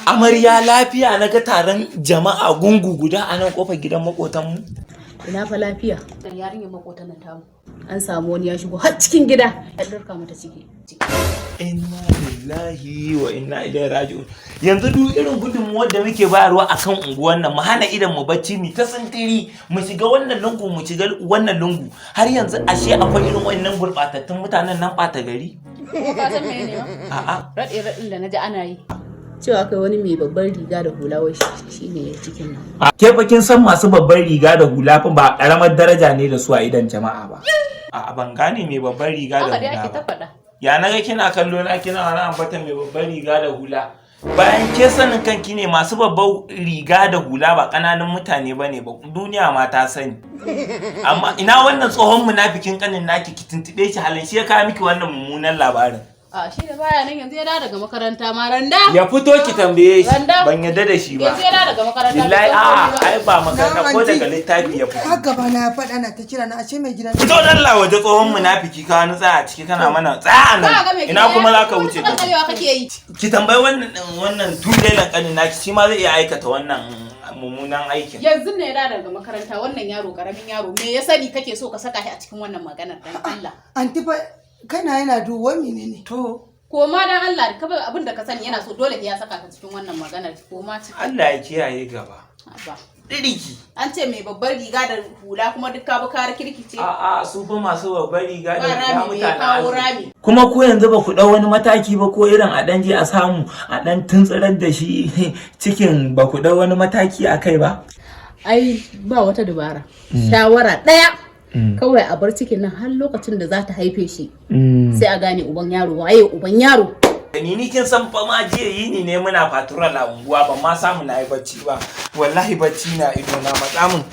Amarya, lafiya na ga taron jama'a gungu guda a nan kofar gidan makotanmu? Ina fa lafiya? Yarinyar makotan nan tamu. An samu wani ya shigo har cikin gida. Ya ɗirka mata ciki. Inna lillahi wa inna ilaihi raji'un. Yanzu duk irin gudunmuwar da muke bayarwa akan unguwan nan, mu hana idan mu bacci, mu ta sintiri, mu shiga wannan lungu, mu shiga wannan lungu, har yanzu ashe akwai irin wannan gurbatattun mutanen nan ɓata gari. Ko ka san mene ne ma? A'a. Raɗe raɗin da na ji ana yi. Cewa kai wani mai babbar riga da hula wai shi ne ya cikin nan. Ke fa kin san masu babbar riga da hula fa ba karamar daraja ne da su a idan jama'a ba. A'a, ban gane mai babbar riga da Haka dai hula ake ta ba. faɗa. Ya naga kina kallo na kina wani ambata mai babbar riga da hula? Bayan ke sanin kanki ne masu babbar riga da hula ba ƙananan mutane ba ne ba, duniya ma ta sani. Amma ina wannan tsohon munafikin kanin naki? Ki tuntuɓe shi, halin shi ya kawo miki wannan mummunan labarin. A shi da baya nan, yanzu ya dawo daga makaranta ma, Randa. Ya fito ki tambaye shi. Randa. Ban yarda da shi ba. Yanzu ya dawo daga makaranta. Billahi Bai san a'a komai ba. Ai ba makaranta ko Na'am, daga aunty. littafi ya fito. Har gaba na ya faɗa na ta kira na, ashe mai gidan. Fito dan la waje, tsohon munafiki, ka wani tsaya a ciki kana mana tsaya Ka ga nan. mai Ina gida kuma ya za ka wuce wani ka kalewa kake yi. Ki tambayi wannan tulelan kanin naki, shi ma zai iya aikata wannan mummunan aikin. Yanzu ne ya dawo daga makaranta, wannan yaro, karamin yaro, me ya sani kake so ka saka shi a cikin wannan maganar, dan Allah? Aunty fa kana yana duwa menene? To. Koma dan Allah, ka bar abin da ka sani, yana so dole ya saka ka cikin wannan maganar, koma ciki. Allah ya kiyaye gaba. Haba. Diriki. An ce mai babbar riga da hula, kuma duk ka bi ka kirkice. A'a, su fa masu babbar riga da Ba hula rami, me ya mutanen kawo arziki. rami? Kuma ko yanzu ba ku ɗau wani mataki ba, ko irin a ɗan je a samu a ɗan tuntsurar da shi cikin, ba ku ɗau wani mataki a kai ba? Ai ba wata dabara. Shawara ɗaya. Kawai a bar cikin nan har lokacin da za ta haife shi. Sai a gane uban yaro, waye uban yaro. Ni kin san fa ma jiya yini ne muna patrol a unguwa, ban ma samu na yi bacci ba. Wallahi bacci na ido na matsa min.